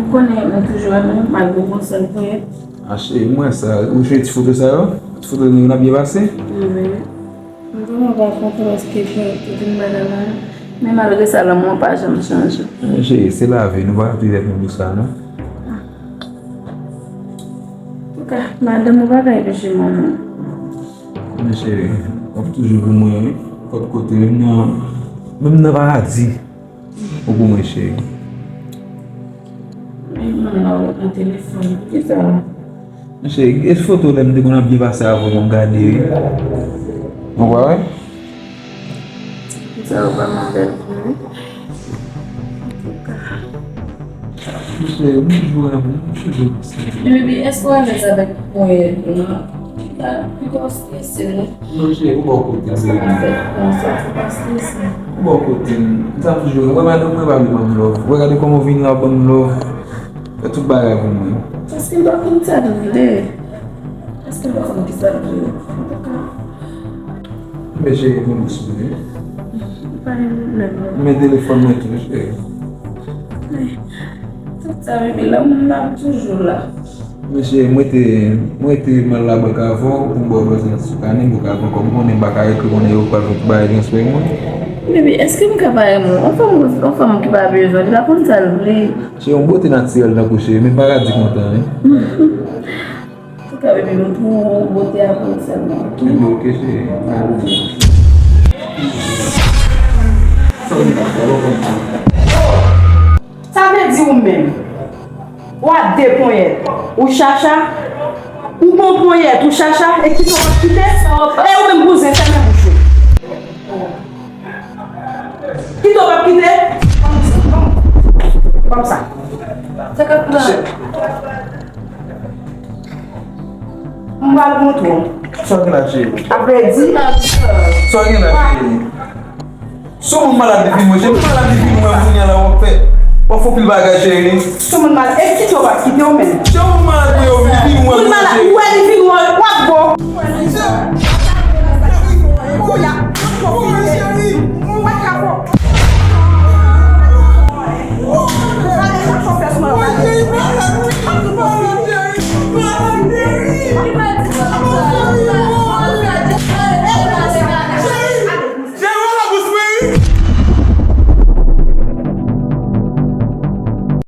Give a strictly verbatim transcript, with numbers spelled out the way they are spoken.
Ou konnen mwen toujou renmen w, malgre w gon sèl ponyèt. A cheri, m wè sa. Ou jwe ti foto sa yo? Ti foto nou n ap byen pase? Wi. M vrèman pa kontan paske tout moun bagay la. Men malgre sa, lanmou an pa janm chanje. Men cheri, se lavi, nou pa ka touye tèt nou pou sa, non. Antouka, madanm ou pa ka epiche mwen, non. Men cheri, w ap toujou pou mwen, wi. Nenpòt kote, menm nan, menm nan paradi. Ou pou mwen, cheri. Li mande w nan telefòn. Kisa? Men cheri, e foto lè m te konn ap byen pase avè w, m gade, wi. Ou pa wè? Kisa ou pa mande l pou mwen? Antouka. Men cheri, m toujou renmen w, m toujou renmen w. Men baby, èske w alèz avèk ponyèt ou, non? Pito w strese, non? Non, cheri, ou bò kote m, baby. Ou bò kote m. M sa toujou, wè madanm mwen pa vle ban m love. Wè gade kòman w vin la ban m love. Fè tout bagay pou mwen. Paske m pa konn sa m vle. Paske m pa konn ki sa m vle. Antouka. Men cheri, vin dous mwen. Pa gen pwoblèm, non. Men telefòn mwen tou, cheri. Tout sa, baby, lanmou m nan toujou la. Men cheri, mwen te, mwen te m al labank avè w pou m ba w lòt sou kanè, m ka pran kòb, ou konnen m pa ka ekri, konnen yo pral fè tout bagay transfè mwen. Baby, èske m ka pa renmen w? Yon fanm, yon fanm ki pa bezwen, li pa konn sa l vle. Cheri, yon bote natirèl tankou cheri, men paradi kontan, wi. Antouka, baby, m pou bote a pou ou sèlman, ok? Ebyen, ok, cheri. Sa vle di ou menm, w a de ponyèt, ou chacha, ou bon ponyèt, ou chacha, e kite w p ap kite, e ou menm bouzen, fèmen bouch ou. Kite w p ap kite, ban m sa. Sa k ap pran? M pral montre w. Sa w gen la, cheri? Avrèdi. Sa w gen la, cheri? Si w moun malad li vin wè, cheri, moun malad li vin wè, kounye a la w ap fè, w ap fè pil bagay, cheri. Si w moun malad, e kite w p ap kite w menm. Si w moun malad, mwen yo vin wè, moun malad, cheri. Ou wè li vin wè, w ap bon. Kounye a, w ap bon.